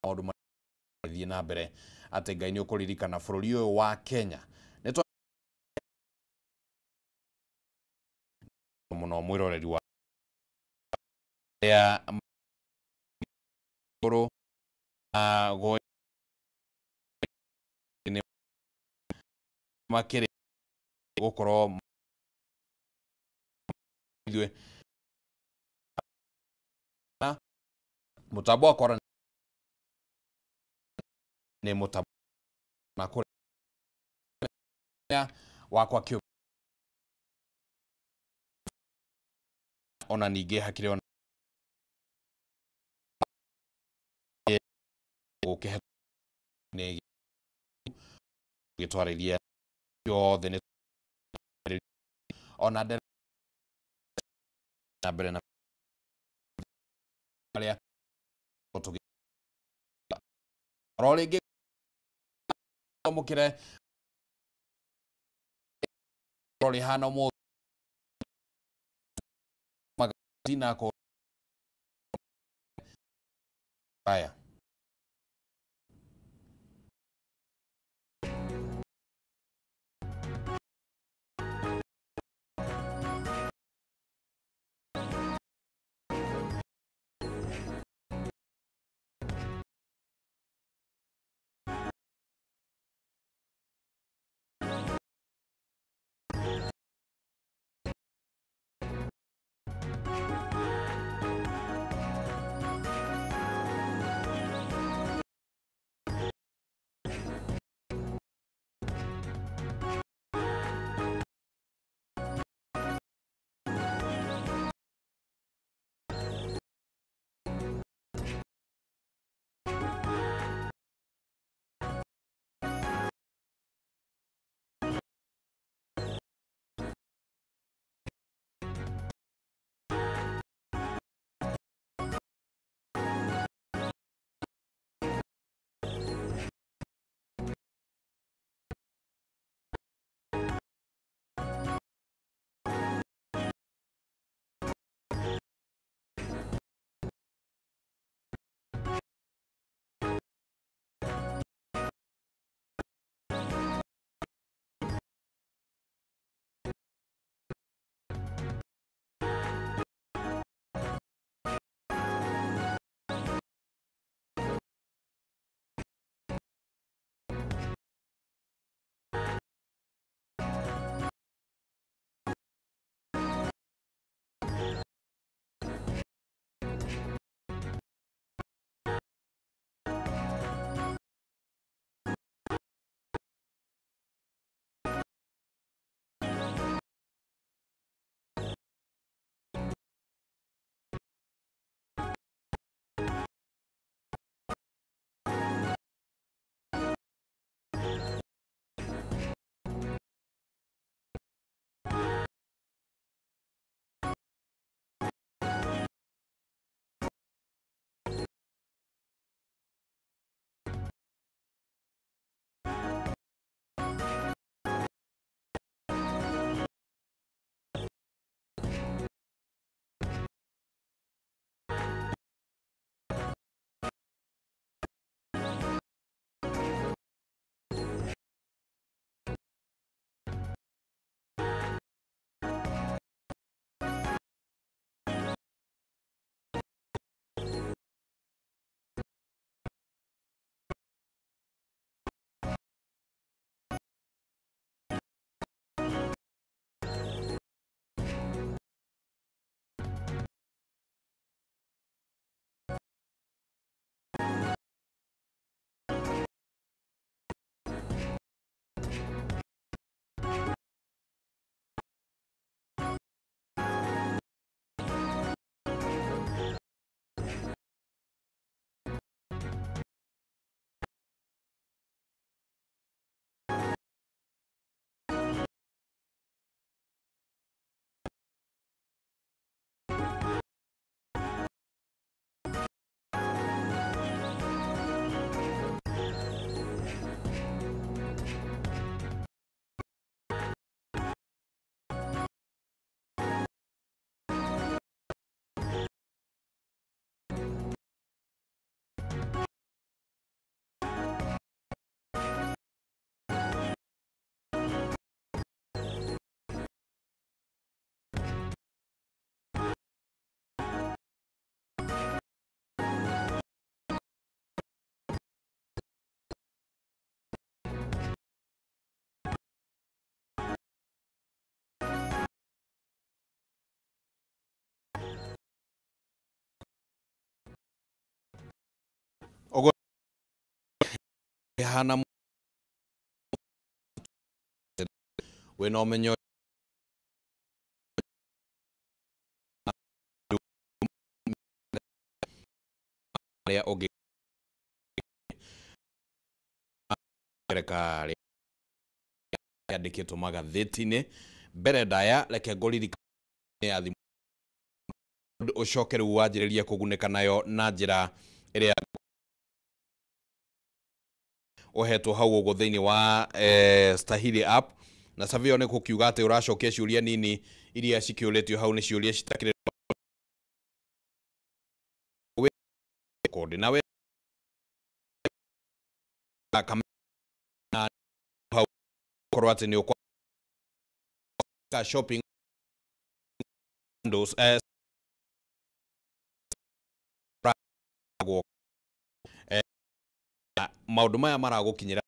Maũndũ mathiĩ na mbere atĩ Ngai nĩ ũkũririkana bũrũri ũyũ wa Kenya. Nĩ mũno mwĩroreri wa ya igũrũ nĩ makĩrĩ gũkorwo ithuĩ mũtambo wa kwaranĩria nĩ mũtambo na kũrĩa wakwa kĩũmbe ona ningĩ hakĩrĩ ona gũkĩhe nĩ gĩtwarĩria yothe nĩ ona ndere na mbere na arĩa oro rĩngĩ mũkĩre rĩhana ũmũthĩ magazine ako haya. Hana wĩna ũmenyo arĩa ũngĩ reka yandĩkĩtwo magathĩti-inĩ. Mbere ndaya reke ngũririkanie ya thimũ ũcoke rĩu wanjĩrĩrie kũgunĩka nayo na njĩra ĩrĩa ũhetwo hau ũguo thĩinĩ wa Stahili app. Na Savio nĩ gũkiuga atĩ ũracokia ciũria nini iria cikĩũrĩtio hau nĩ ciũria citakĩrĩ kodi nawe hau korwo atĩ nĩ ũkwa shopping bundles maũndũ maya maragũkinyĩra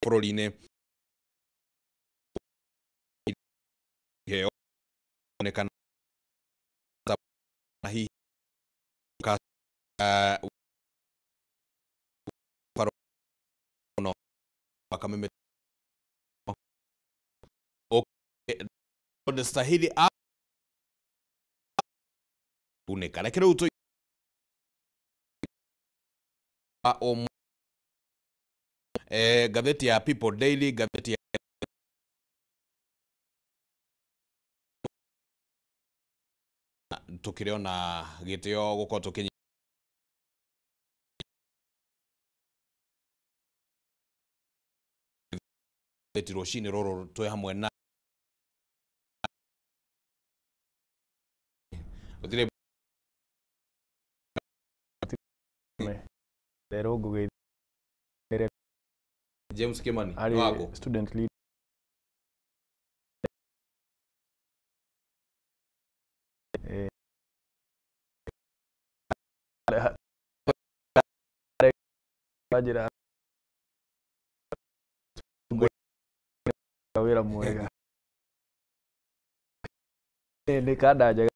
bũrũri-inĩ iheo onekana na hihi no okay Stahili uneka lakini uto gazeti ya People Daily, gazeti ya tukiriona gitio gukorwo tukinyi rũcinĩ rũrũ twĩ hamwe na gũtirĩ rero ngũgeithĩre James Kimani wako student leader njĩra wĩra mwega nĩ kanda njega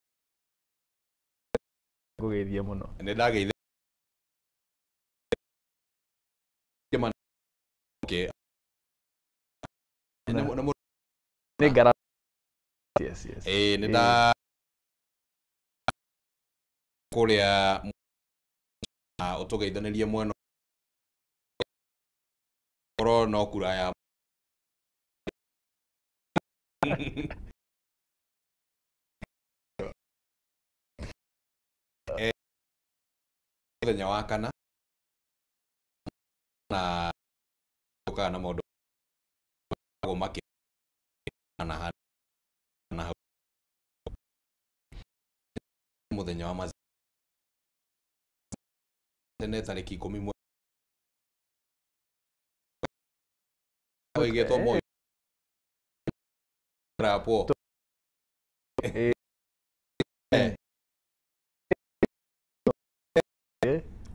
ngũgeithie mũno. Nĩ ndageithia Kimani. Okay. Nĩ ngara. Yes, yes. Nĩ nda kũrĩa ũtũgeithanĩrie mwena korwo no kuraya mũthenya wa kana na ũkaga na maũndũ makĩ na na mũthenya wa mazi tene tarĩki 10 oigĩtwo Moi rapo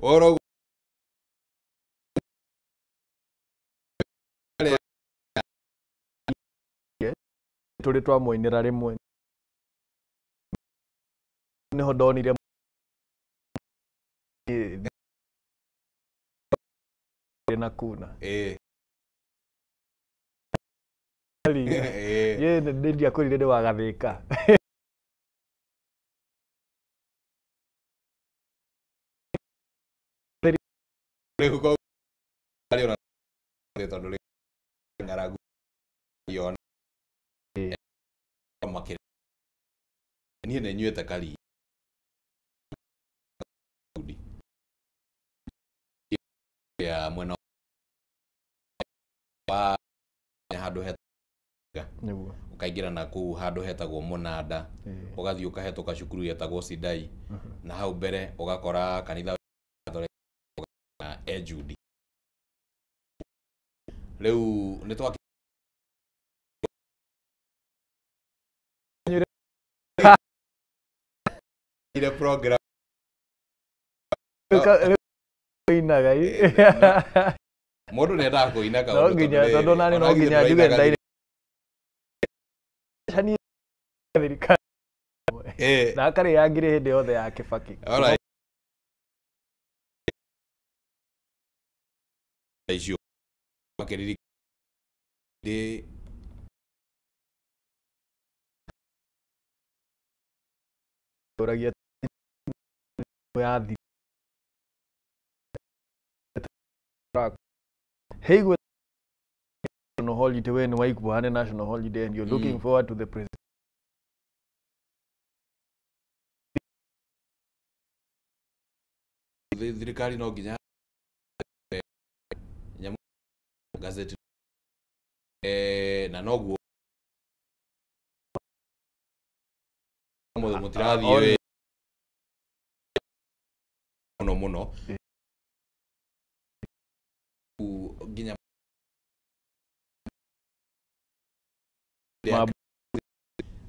oro tũrĩ twamũinĩra rĩmwe nĩho ndonire na kuna ye ndiakorire nĩ wagathĩka. Tondũ ng'aragu yona niĩ nĩ nyuĩte kari ya mwena wa handũ he ũkaingĩra na kũu handũ hetagwo Mũnanda, ũgathiĩ ũkahetũka cukuru yetagwo Sidai, na hau mbere ũgakora kanitha na Ejudi. Rĩu nĩ twa ile program inaga mũndũ nĩ endaga kũina kaũndũ tondũ nani no nginya njuge ndaire Thirikari na akarĩangire hĩndĩ yothe ya Kibaki. Alright. Icio makĩririkana ndĩ Ũragia yathi hey, national holiday when waiguane national holiday and you're looking forward to the president. Thirikari no nginya nyamũ gazeti na noguo mũndũ mũtirathiĩ mũno mũno nginya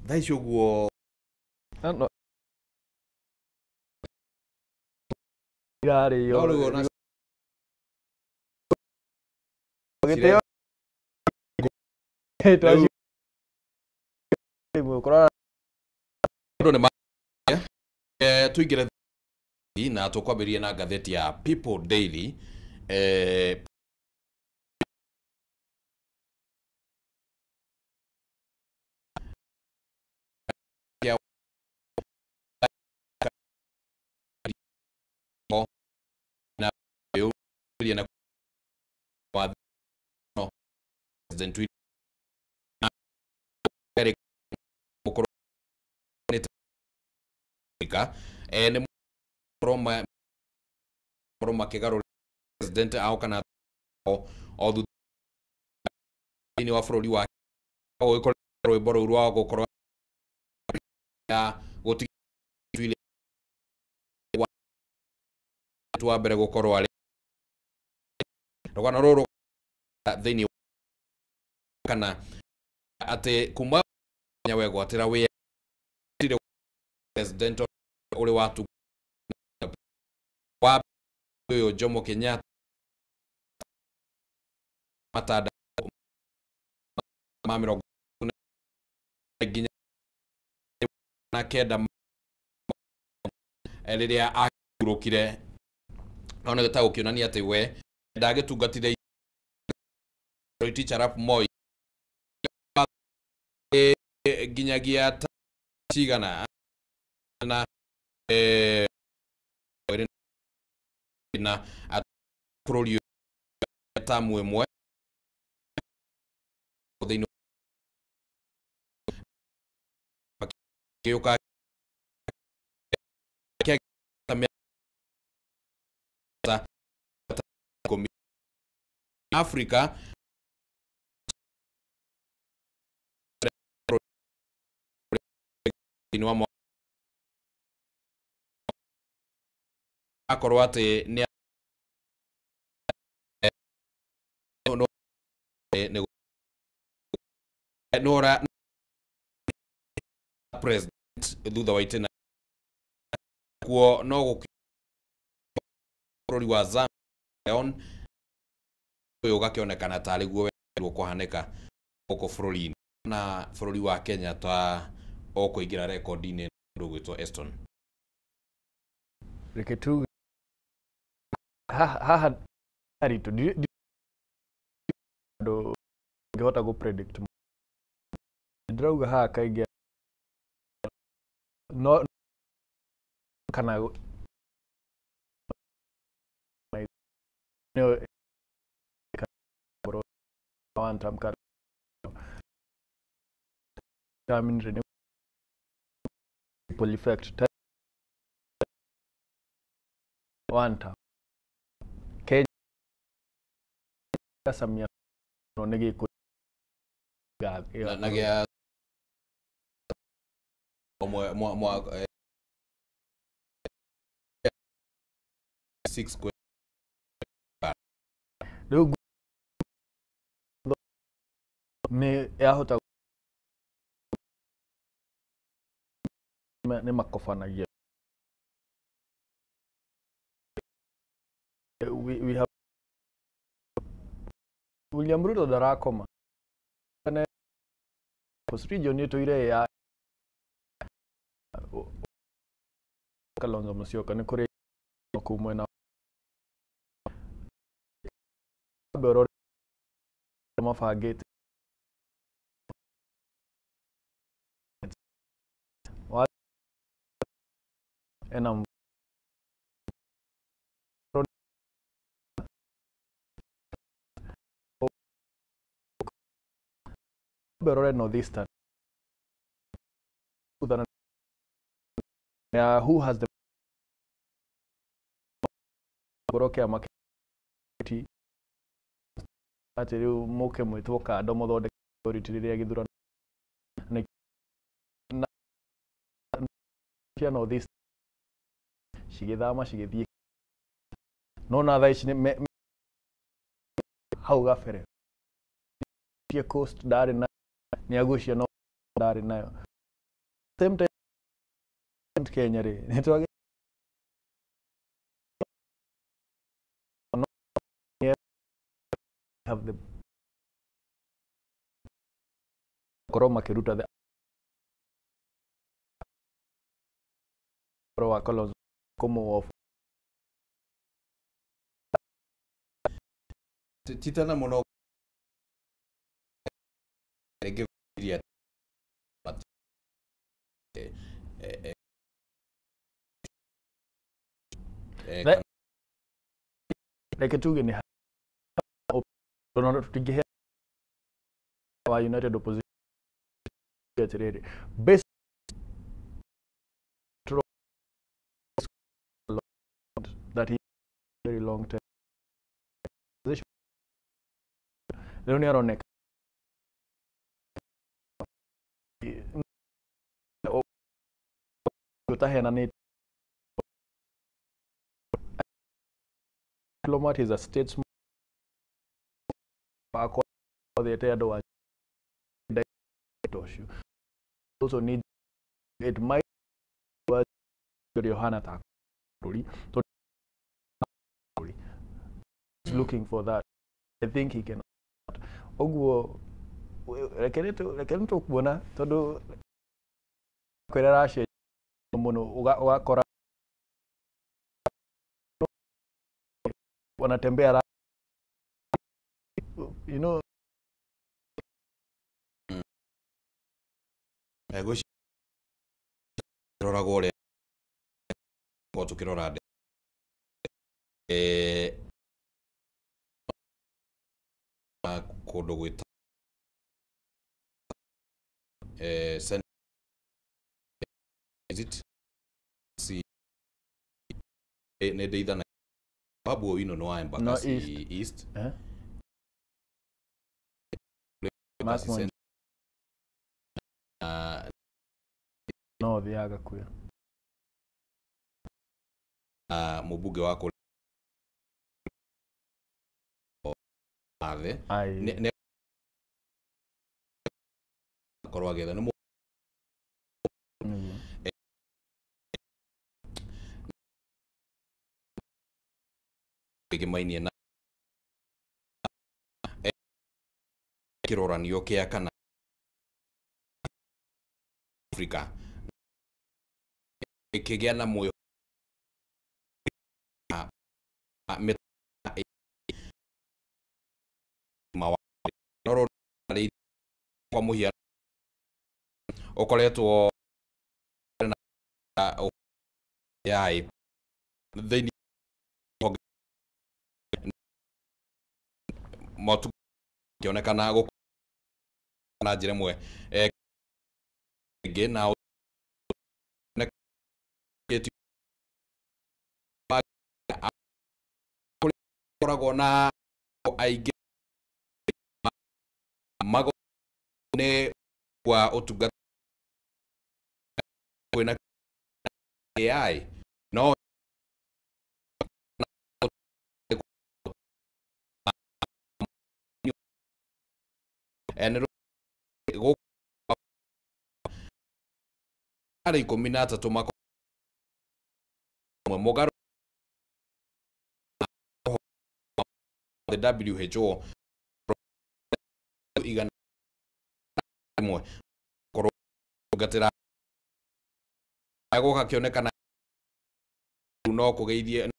thaa ici ũguo no irarĩo no rĩu ona gĩtĩo andũ nĩ tuingĩre na tũkwambĩrĩria na ngathĩti ya People Daily. Na President nĩ makĩgarũra president ao kana o thutha wa bũrũri wa gũgĩkorwo rwĩmbo rũu rwa gũkorwo ya gũtigĩrĩra wa mbere gũkorwo arĩ rũgano rũrũ thĩinĩ kana atĩ kuma wegwatĩra wĩ president ũrĩ watu wa ũyũ Jomo Kenyatta matanda ma mĩrongo nginya na kenda rĩrĩa ahurũkire no ta gũkĩonania atĩ we ndagĩtungatire Toroitich arap Moi nginyagia ta cigana na na bũrũri tamu ĩmwe thĩinĩ gĩũka Afrika thĩinĩ wa akorwo atĩ nĩ nora president thutha wa itĩna kuo no bũrũri wa Zambia ũyũ ũgakĩonekana tarĩ guo werwo kũhanĩka gũkũ bũrũri-inĩ na bũrũri wa Kenya ta ũkũingĩra rekondi-inĩ ũndũ ũgwĩtwo Eston. Reke tu haha aritũ andũ ngĩhota gũ predict ndĩrauga haha kaingĩ no kana one term ripple effect one term Kenya Samia no nĩ gĩkũ na gĩa mwa 6 rĩu nĩ yahota nĩ makobanagia. We have William Ruto ndarakoma. Coast region ĩtũire ya Kalonzo Musyoka nĩ kũrĩ kũu mwena wambe ũrore mabangĩte ena ũrore Northeastern who has the kĩama atĩ rĩu mũke mwĩtwo kando mũthondeke majority rĩrĩa gĩthurano na cia Northeast cigĩthama cigĩthiĩ no na thaa ici hau gabere Coast ndarĩ na nĩagucia no ndarĩ nayo same time Kenya rĩ nĩ have the korwo makĩruta the wa Kalonzo kũmũ titana mũno rĩngĩ iria reke tuge nĩ tũtingĩhe wa United Opposition atĩrĩrĩ based that he very long term rĩu nĩ aroneka ũtaheananĩte diplomat is a statesman wakwa thete andũ a ũcio also need it might ũrĩa ũhana ta bũrũri looking for that. I think he can ũguo reke nĩ tũkuona tondũ kwĩra racia mũno ũgakora wanatembea you know roragwo ũrĩa tũkĩrora kũndũ gwĩta nĩ ndeithana Babu Owino nĩ wa Embakasi East no thiaga kuya mũmbunge wa kũrĩa nĩ akorwo agĩetha nĩ gĩmainie na kĩroranio kĩa kana Afrika kĩgĩa na mwĩhoko kwa mũhiano ũkoretwo na AI thĩinĩ motu kĩonekana gũkũ na njĩra ĩmwe ĩngĩ na koragwo na aingĩ mago nĩ kwa ũtungata kwĩna AI no arĩ 13 mako mũgarũ the WHO igana rĩmwe korwo gatĩra gũka kĩonekana No kũgeithie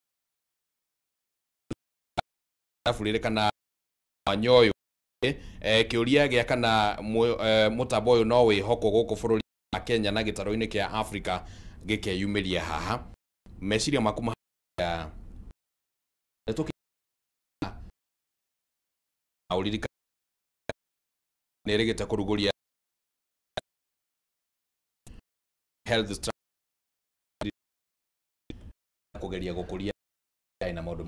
irabu rĩrĩ kana mwanya ũyũ, kĩũria gĩa kana mũtambo ũyũ no wĩhokwo gũkũ bũrũri wa Kenya na gĩtarũ-inĩ kĩa Africa gĩkeyumĩria haha. Meciria maku ũririkane nĩ ĩrĩgĩte kũrugũria health strategy kũgeria gũkũria na maũndũ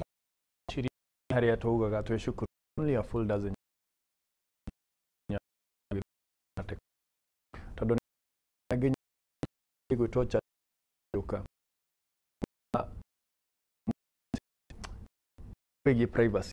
harĩa twaugaga twĩ cukuru, only a fool doesn't, tondũ nginya gwĩtwo chat wĩgiĩ privacy.